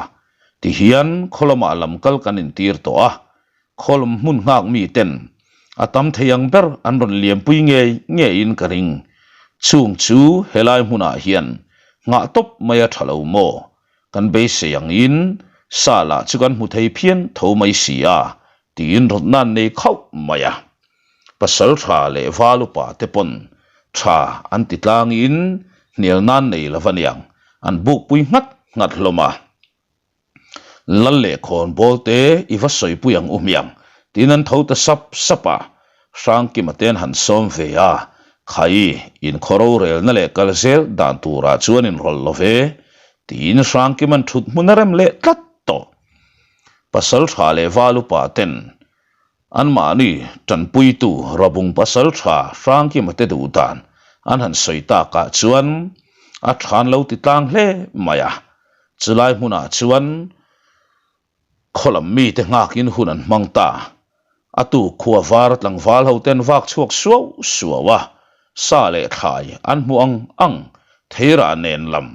Tihian khaw lamah lam kal kan intir tawh a, khaw lam hmun nghak mi ten a tam thei ang ber an rawn liampui ngei ngeiin ka ring. Chung chu helai hmunah hian nghah tawp mai a tha lo maw? Kan beisei angin sa lah chu kan hmu thei phian tho mai si a, tiin rawtna an nei khauh mai a. Pasal tha leh val upa te pawn tha an ti tlangin hnial nan nei lo aniang an bukpui nghat nghat hlawm a. Lal leh khawnbawl te i va sawipui ang u hmiang tiin an tho ta sap sap a. Hrangkima te an han sawm ve a, Khai, inkhaw rorelna leh kal zel dan turah chuan inrawlh lo ve tiin Hrangkima'n thut hmun a rem leh tlat tawh. Pasal tha leh val upa ten Anmahni tanpuitu Rabung pasal tha Hrangkima te duh dan an han sawi takah chuan a than lo ti tlang hle mai a. Chulai hmunah chuan khaw lam mite nghakin hun an hmang ta. A tu khua var tlangval ho ten vak chhuak suau suau a, sa leh thlai an hmu ang ang theirah nen lam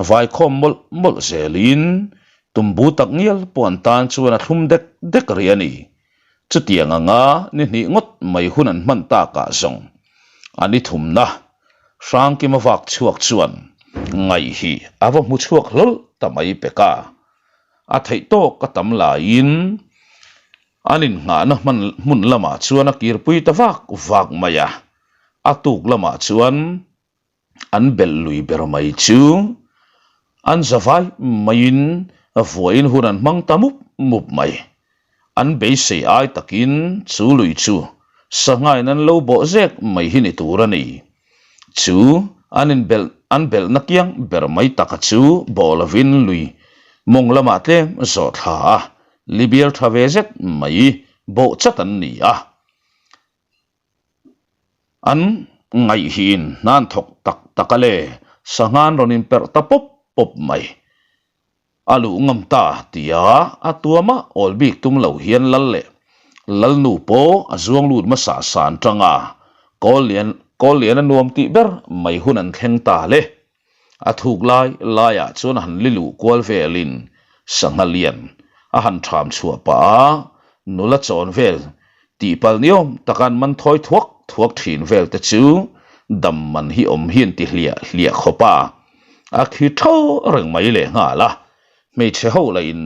vaikhawm mawlh mawlh zelin Tumbu tak ngial pawh an tan chuan a thlum dek dek rih a ni. Chutiang anga ni hnih ngawt mai hun an hman takah zawng a ni thumna Hrangkima vak chhuak chuan ngaih hi a va hmu chhuak hlawl ta mai pek a. A theih tawk a tam laiin an innghahna hman hmun lamah chuan a kirpui ta vak vak mai a. A tuk lamah chuan An belh lui ber mai chu an zavai maiin vuain hun an hmang ta mup mup mai. An beisei ai takin chu lui chu sanghain an lo bawh zek mai hi ni tur a ni. Chu an inbelh an belhna kiang ber mai taka chu bawh lovin lui mawng lamah tlem zawh thla a, Libial tha ve zet mai bawh chat an ni a. An ngaihhin hnan thawk tak tak a le, sanghan rawn inperh ta pawp pawp mai. A luh ngam ta tia a tuama awl bik tum lo hian lal leh lalnu pawh a zuang lut hmasa san tang a, Kawllian Kawllian a nuam tih ber mai hun an thleng ta le. A thuk lai laiah chuan a han li luh kual velin sangha lian a han ṭham chhuah pah a, nula chawn vel tih palh ni awm taka an man thawi thuak thuak ṭhin vel te chu dam man hi awm hi an ti hliah hliah khawp a, a khi ṭho reng mai lehnghal a, hmeichhe ho lah in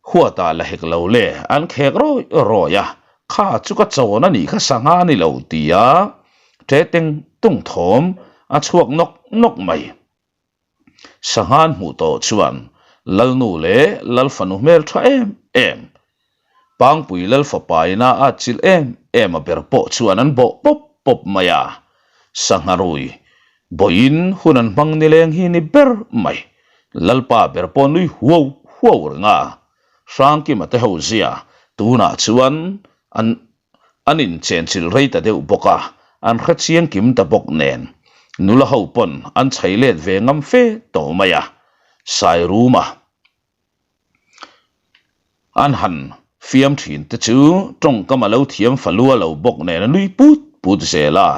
Huatah la hek lo le, an khek rawih rawih a, kha chu ka chawn a nih kha sangha a ni lo tia ṭe teng tung thawm a chhuak nawk nawk mai. Sangha an hmuh tawh chuan Lalnu leh Lalfanu hmel ṭha em em, Pangpui Lalfapa ina a atchilh em em a ber pawh chuan an bawh pawp pawp mai a, sangha rui Vawiin hun an hmang nileng hi ni ber mai. Lalpa ber pawh nui huau huau reng a, Hrangkima te ho zia tunah chuan an an inchenchilh rei ta deuh bawk a, an hre chiang kim ta bawk nen nula ho pawn an chhei let ve ngam fe tawh mai a, Sairuma. An han fiam thin te chu tawngkam a lo thiam fa lua lo bawk nen a nui put put zel a,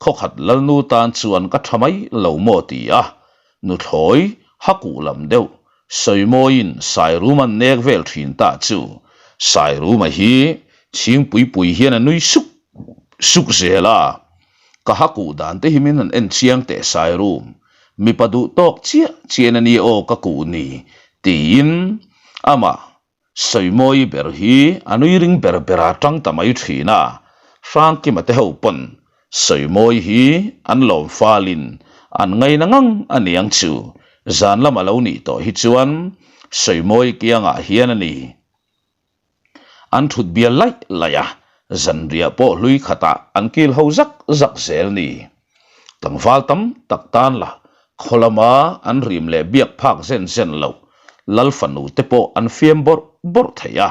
khawkhat lalnu tan chuan ka tha mai lo maw ti a, nuthlawi hakuh lam deuh sawimawiin Sairuma'n nek vel thin ta chu Sairuma hi chhingpui pui hian a nui suk suk zel a. Ka ha kuh dan te hi min han en chiang teh Sairum, mipa duh tawk chiah chian a nia aw ka kuh ni tiin amah Sawimawi ber hi a nui ring ber ber a tang ta mai thin a, Hrangkima te ho pawn Sawimawi hi an lawm falin an ngaina ngang a niang chu zan lama lo nih tawh hi chuan Sawimawi kiangah hian a ni. An thut bial laih laih a, zanriah pawh hlui khatah an kil ho zak zak zel ni. Tlangval tam tak tan la khaw lama an rim leh biak phak zen zen lo, Lal fanu te pawh an fiam bawrh bawrh thei a,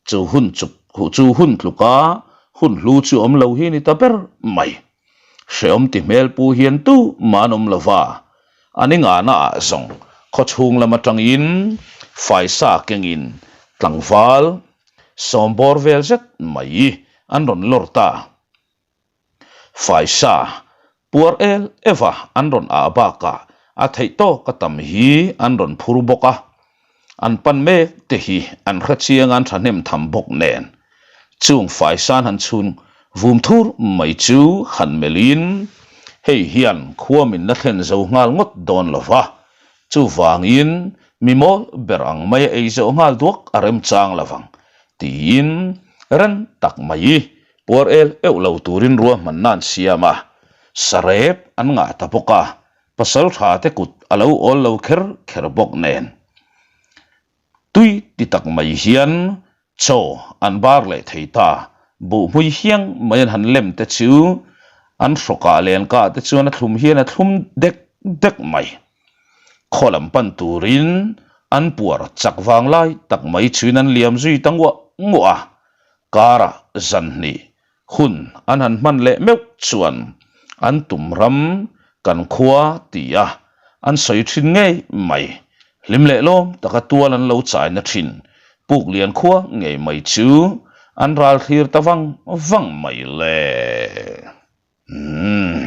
chu hun chuk chu hun tluka hun hlu chu awm lo hi ni ta ber mai. Hreawm ti hmel pu hian tu mah an awm lo va, an i ngahna ah zawng khawchhung lam atangin faisa kengin tlangval sawmbawr vel zet mai an rawn lawr ta. Faisa puar el eva an rawn ah bakah a theih tawk a tam hi an rawn phur bawk a. an pan mek te hi an hre chiang a an thahnem tham bawk nen chung faisan han chhun vum thur mai chu han melhin hei hian khua min la thlen zo nghal ngawt dawn lo va, chuvangin mi mawl ber ang maia ei zawh nghal duak a remchang lo vang tiin ren tak mai puar el euh lo turin ruahmanna an siam a, sarep an ngah ta bawk a. Pasal tha te kut a lo awl lo kher kher bawk nen tui ti tak mai hian chaw an bar leh thei ta. Buhmui hiang mai an han lem te chu an hrawkah leh an kah te chuan a thlum hian a thlum dek dek mai. Khaw lam pan turin an puar chak vang lai tak mai chuin an liam zui ta nguah nguah a, karah zan hnih Hun an han hman leh meuh chuan an tum ram kan khua ti a an sawi thin ngei mai. Hlim leh lawm taka tual an lo chaina thin puk lian khua ngei mai chu an ral thlir ta vang vang mai le. Umm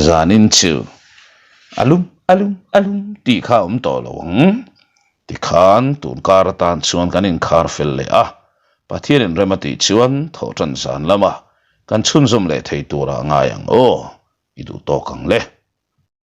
zanin chu a lum a lum a lum tih kha a awm tawh lo ang. Tikhan tun kar atan chuan kan inkhar fel leh a, Pathianin rem a tih chuan thawhtan zan lama kan chhunzawm leh thei turah a ngai ang aw, i duh tawk ang le.